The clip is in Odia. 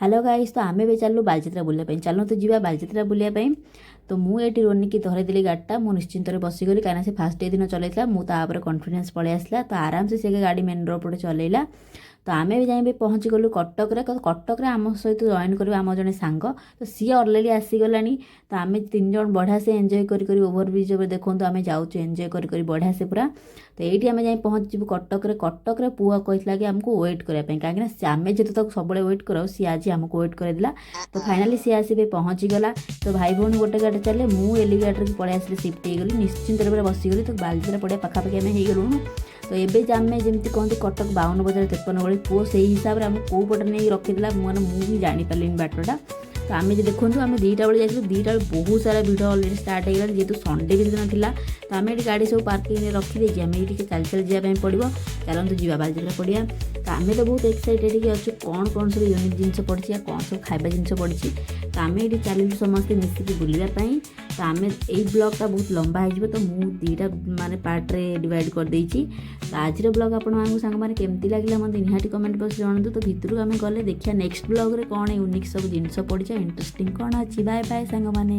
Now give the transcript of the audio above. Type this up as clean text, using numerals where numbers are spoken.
ହ୍ୟାଲୋ ଗାଇସ୍, ତ ଆମେ ବି ଚାଲିଲୁ ବାଲିଯାତ୍ରା ବୁଲିବା ପାଇଁ। ଚାଲନ୍ତୁ ଯିବା ବାଲିଯାତ୍ରା ବୁଲିବା ପାଇଁ। ତ ମୁଁ ଏଇଠି ରୋନିକି ଧରେଇଦେଲି ଗାଡ଼ିଟା, ମୁଁ ନିଶ୍ଚିନ୍ତରେ ବସିଗଲି, କାହିଁକିନା ସେ ଫାଷ୍ଟ ଡେ ଦିନ ଚଲେଇଥିଲା। ମୁଁ ତା ଉପରେ କନଫିଡେନ୍ସ ପଳେଇ ଆସିଲା। ତ ଆରାମସେ ସେ ଗାଡ଼ି ମେନ୍ ରୋଡ଼ ପଟେ ଚଲେଇଲା। ତ ଆମେ ବି ଯାଇ ବି ପହଞ୍ଚିଗଲୁ କଟକରେ। କଟକରେ ଆମ ସହିତ ଜଏନ୍ କରିବ ଆମ ଜଣେ ସାଙ୍ଗ। ତ ସିଏ ଅଲରେଡ଼ି ଆସିଗଲାଣି। ତ ଆମେ ତିନି ଜଣ ବଢ଼ିଆ ସେ ଏନ୍ଜୟ କରି କରି, ଓଭରବ୍ରିଜ୍ ଉପରେ ଦେଖନ୍ତୁ, ଆମେ ଯାଉଛୁ ଏନ୍ଜୟ କରି କରି ବଢ଼ିଆ ସେ ପୁରା। ତ ଏଇଠି ଆମେ ଯାଇ ପହଞ୍ଚିଯିବୁ କଟକରେ। କଟକରେ ପୁଅ କହିଥିଲା କି ଆମକୁ ୱେଟ୍ କରିବା ପାଇଁ, କାହିଁକିନା ଆମେ ଯେହେତୁ ତାକୁ ସବୁବେଳେ ୱେଟ୍ କରାଉ, ସିଏ ଆଜି ଆମକୁ ୱେଟ୍ କରାଇଦେଲା। ତ ଫାଇନାଲି ସିଏ ଆସିବେ ପହଞ୍ଚିଗଲା। ତ ଭାଇ ଭଉଣୀ ଗୋଟେ ଗାଡ଼ି ଚାଲିଲେ, ମୁଁ ଏଲି ଗାଡ଼ିରେ ପଳେଇ ଆସିଲି, ସିଫ୍ଟ ହେଇଗଲି, ନିଶ୍ଚିନ୍ତରେ ପୁରା ବସିଗଲି। ତ ବାଲିଯାତ୍ରା ପଡ଼ିଆ ପାଖାପାଖି ଆମେ ହେଇଗଲୁଣୁ। ତ ଏବେ ଯେ ଆମେ ଯେମିତି କହନ୍ତି କଟକ 52 ବଜାର 53 ଗଳି, ପୁଅ ସେଇ ହିସାବରେ ଆମକୁ କେଉଁ ପଟେ ନେଇକି ରଖିଦେଲା, ମୁଁ ମାନେ ମୁଁ ବି ଜାଣିପାରିଲିନି ବାଟଟା। ତ ଆମେ ଯେ ଦେଖନ୍ତୁ, ଆମେ 2ଟା ବେଳେ ଯାଇଥିଲୁ। 2ଟା ବେଳେ ବହୁତ ସାରା ଭିଡ଼ ଅଲରେଡ଼ି ଷ୍ଟାର୍ଟ ହେଇଗଲାଣି, ଯେହେତୁ ସଣ୍ଡେ ବି ସେଦିନ ଥିଲା। ତ ଆମେ ଏଠି ଗାଡ଼ି ସବୁ ପାର୍କିଂରେ ରଖିଦେଇକି ଆମେ ଏଇ ଟିକେ ଚାଲି ଚାଲି ଯିବା ପାଇଁ ପଡ଼ିବ। ଚାଲନ୍ତୁ ଯିବା ବାଲିଯାତ୍ରା ପଡ଼ିଆ। ତ ଆମେ ତ ବହୁତ ଏକ୍ସାଇଟେଡ଼ ହେଇକି ଅଛୁ, କ'ଣ କ'ଣ ସବୁ ୟୁନିକ୍ ଜିନିଷ ପଡ଼ିଛି ଆଉ କ'ଣ ସବୁ ଖାଇବା ଜିନିଷ ପଡ଼ିଛି। ତ ଆମେ ଏଇଠି ଚାଲିଲୁ ସମସ୍ତେ ମିଶିକି ବୁଲିବା ପାଇଁ। ତ ଆମେ ଏଇ ବ୍ଲଗ୍ଟା ବହୁତ ଲମ୍ବା ହେଇଯିବ, ତ ମୁଁ ଦୁଇଟା ମାନେ ପାର୍ଟରେ ଡିଭାଇଡ଼ କରିଦେଇଛି। ତ ଆଜିର ବ୍ଲଗ୍ ଆପଣମାନଙ୍କୁ ସାଙ୍ଗମାନେ କେମିତି ଲାଗିଲା, ମୋତେ ନିହାତି କମେଣ୍ଟ ବକ୍ସ ଜଣାନ୍ତୁ। ତ ଭିତରକୁ ଆମେ ଗଲେ ଦେଖିବା ନେକ୍ସଟ ବ୍ଲଗ୍ରେ କ'ଣ ୟୁନିକ୍ ସବୁ ଜିନିଷ ପଡ଼ିଛି ଆଉ ଇଣ୍ଟରେଷ୍ଟିଂ କ'ଣ ଅଛି। ବାଏ ବାଏ ସାଙ୍ଗମାନେ।